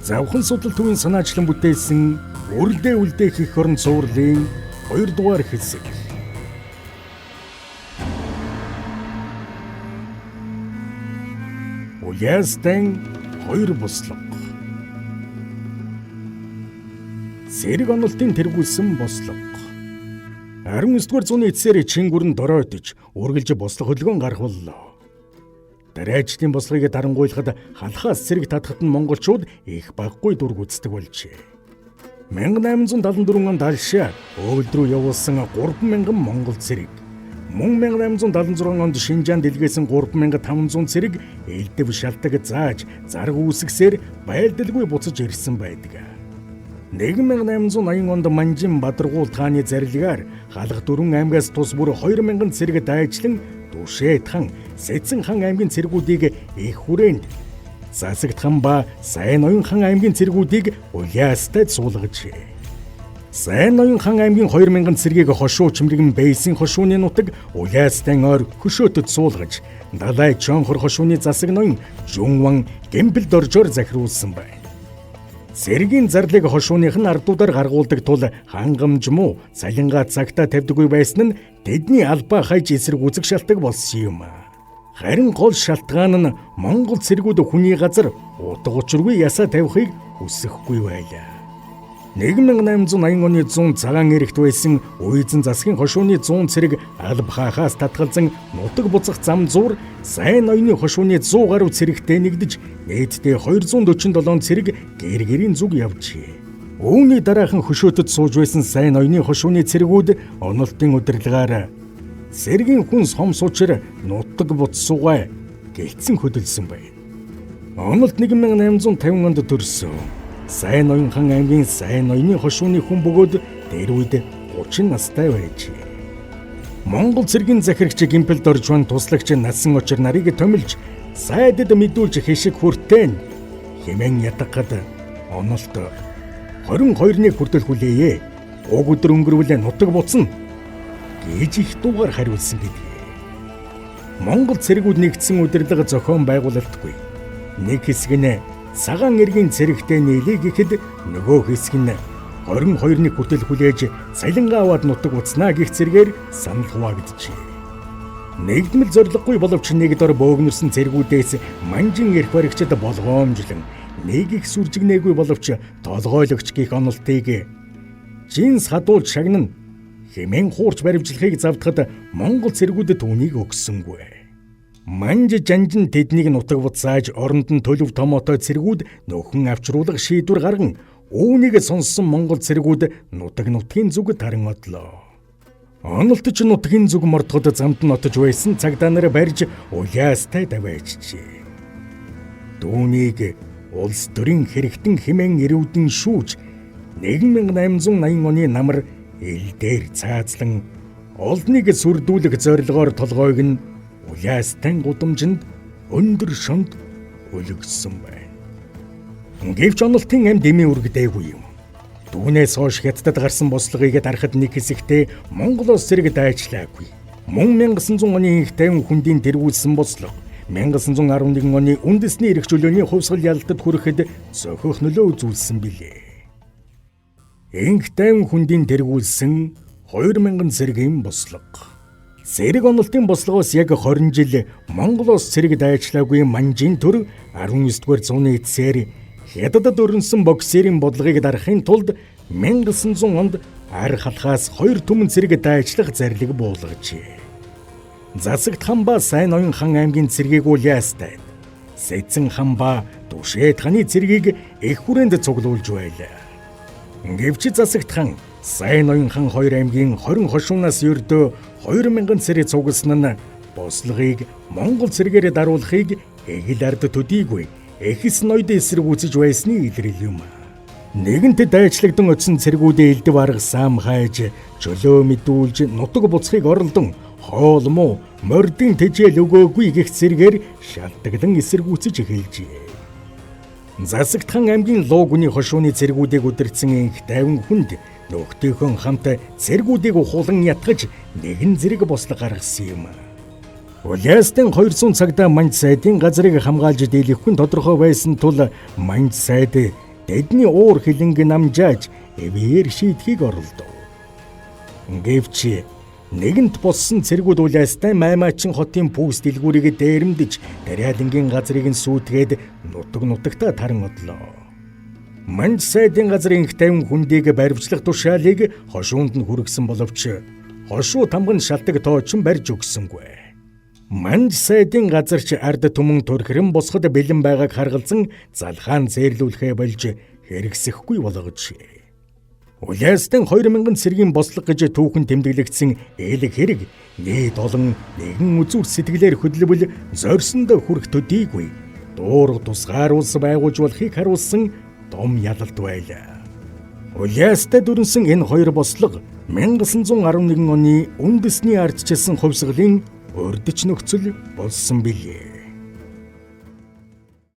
Завхан судал төвийн санаачлан бүтээсэн Үрлдээ үлдээх их орон цувралын 2 дугаар хэсэг. Улаастан хоёр буслаг. Цэрэг онолтын тэргүүлсэн бослого. 19 дугаар зууны эцсээр Чингүрэн доройтож үргэлж бослого хөдөлгөөн гарах боллоо. Дараачдын бослогыг дарангуйлахад халахаас цэрэг татахад нь монголчууд их баггүй дүр гүйцэтгэх болжээ. 1874 онд Алшаа өвөлд рүү явуулсан 3000 монгол цэрэг, мөн 1876 онд Шинжаанд илгээсэн 3500 цэрэг элдэв шалтаг зааж зарг үүсгэсээр байлдалгүй буцаж ирсэн байдаг. 1880 онд Манжин Бадаргуул хааны зарилгаар Халах дөрвөн аймгаас тус бүр 2000 цэрэг дайчлан Дүшээд хан, Сэцэн хан аймгийн цэргүүдийг их хүрээнд Засагт хан ба Сайн Ноён хан аймгийн цэргүүдийг Улаастай суулгажээ. Сайн Ноён хан аймгийн 2000 цэргийг хошуу чимрэгэн Бейсийн хошууны нутаг Улаастай ойр хөшөөтөд суулгаж, Далай Чонхор хошууны засаг ноён Жүнван Гэмбэл доржоор захируулсан байна. Цэргийн зарлыг хошууных нь ардуудаар гаргуулдаг тул хангамж муу, цалингаа цагтаа тавьдаггүй байсан нь тэдний албаа хайж эсрэг үзэг шалтаг болсон юм. Харин гол шалтгаан нь Монгол цэргүүд хүний газар утга учиргүй ясаа тавихыг хүсэхгүй байлаа. 1880 оны 100 цагаан эрэгт байсан Уйзан засгийн хошууны 100 цэрэг алба хаахаас татгалзан нутаг буцах зам зуур Сайн ноёны хошууны 100 гаруй цэрэгтэй нэгдэж нийтдээ 247 цэрэг гэр гэрийн зүг явжээ. Үүний дараахан хөшөөтөд сууж байсан Сайн ноёны хошууны цэргүүд онолтын удирдлагаар цэргийн хүн сом суучир нутаг буцсуугай гэлцэн хөдөлсөн байна. Онолт 1850 онд төрсөн. Сайн Ноён хан аймгийн Сайн ноёны хошууны хүн бөгөөд тэр үед 30 настай байжээ. Монгол цэргийн захирагч Гимпэл Доржван туслагч Насан Очир нарыг томилж сайдад мэдүүлж хишиг хүртэн хэмээн ятгахад онолт 22-ыг хүртэл хүлээе. Уг өдөр өнгөрвөл нутаг буцна гэж их дуугаар хариулсан гэдэг. Монгол цэргүүд нэгдсэн удирдлага зохион байгуулалтгүй. Нэг хэсэг нь цагаан эргийн цэрэгтэй нийлээ гэхэд нөгөө хэсэг нь 22-ны хүртэл хүлээж цалингаа аваад нутаг буцнаа гэх зэргээр санал хуваагдчихэ. Нэгдмэл зорилгогүй боловч нэг дор бөөгнөрсөн цэргүүдээс манжин эрх баригчид болгоомжлон нэг их сүржигнээгүй боловч толгойлогч гих онолтыг жинс хадуулж шагнана хэмээн хуурч баривчлахыг завдахад Монгол цэргүүд түүнийг өгсөнгүй. Манж жанжин тэднийг нутаг буцааж оронд нь төлөв томоотой цэргүүд нөхөн авчруулах шийдвэр гарган үүнийг сонссон монгол цэргүүд нутаг нутгийн зүг таран одлоо. Онолтч нутгийн зүг мордоход замд нь отож байсан цагдаа нар барьж Улаастай даваачжээ. Түүнийг улс төрийн хэрэгтэн хэмээн эрүүдэн шүүж 1880 оны намар ил дээр цаазлан олдныг сүрдүүлэх зорилгоор толгойг нь Улаастан гудамжинд өндөр шонд өлгөссөн байна. Гэвч онолтын амьд дэмий үргэдээгүй юм. Түүнээс хойш Хятадд гарсан бослогыг дарахад нэг хэсэгтээ Монголоос цэрэг дайчлаагүй. Мөн 1900 оны инх тайван хүндийн тэргүүлсэн бослого 1911 оны үндэсний эрх чөлөөний хувьсгал ялалтад хүрэхэд зохих нөлөө үзүүлсэн билээ. Инх тайван хүндийн тэргүүлсэн 2000 цэргийн бослого. Цэрэг онолтын бослогоос яг 20 жил Монголоос цэрэг дайчлаагүй Манжин төр 19 дугаар зууны эцсээр Хятадд өрнөсөн боксерийн бодлогыг дарахын тулд 1900 онд ар халахаас 2 түмэн цэрэг дайчлах зарлиг буулгажээ. Засагт хан ба Сайн Ноён хан аймгийн цэргийг Улаастай, Сэцэн хан ба Дүшээд ханы цэргийг их хүрээнд цуглуулж байлаа. Гэвч Засагт хан Сайн Ноён хан хоёр аймгийн 20 хошуунаас ердөө 2000 цэрэг цугласан нь бослогыг Монгол цэргээр даруулахыг эгэл ард төдийгүй эхэс ноёд эсрэг үзэж байсны илрэл юм. Нэгэнт дайчлагдан очсон цэргүүдээ элдв арга сам хайж чөлөө мэдүүлж нутаг буцахыг оролдон хоол муу мордын тэжээл өгөөгүй гэх зэргээр шалтгаглан эсэргүүцэж эхэлжээ. Засагт хан аймгийн луугүний хошууны цэргүүдийг удирдсан инх тайван хүнд нөхдийнхөө хамт цэргүүдийг ухуулан ятгаж нэгэн зэрэг бослого гаргасан юм. Улаастын 200 цагдаа Манж сайдын газрыг хамгаалж дийлэхгүй нь тодорхой байсан тул Манж сайд Тэдний уур хилэнг намжааж эвээр шийдэхийг оролдов. Гэвч нэгэнт болсон цэргүүд Улайстай Маймаачин хотын пүүс дэлгүүрийг дээрэмдэж Дариалангийн газрыг нь сүйтгээд нутаг нутагтаа таран одлоо. Манж сайдын газар инх тавин хүндийг баривчлах тушаалыг хошуунд нь хүргэсэн боловч хошуу тамган шалтаг тоочин барьж өгсөнгүй. Манж сайдын газарч ард түмэн төрхрөн босоход бэлэн байгааг харгалзан залхаан зээрлүүлэхээ болж хэрэгсэхгүй болгожээ. Улайстан 2000 цэргийн бослого гэж түүхэн тэмдэглэгдсэн ээлэг хэрэг нийт олон нэгэн үзүүр сэтгэлээр хөдөлбөл зорьсондоо хүрэх төдийгүй дуурга тусгаар улс байгуулж болохыг харуулсан том ялалт байлаа. Улайстай дүрнсэн энэ хоёр бослого 1911 оны үндэсний ардчилсан хувьсгалын урдч нөхцөл болсон билээ.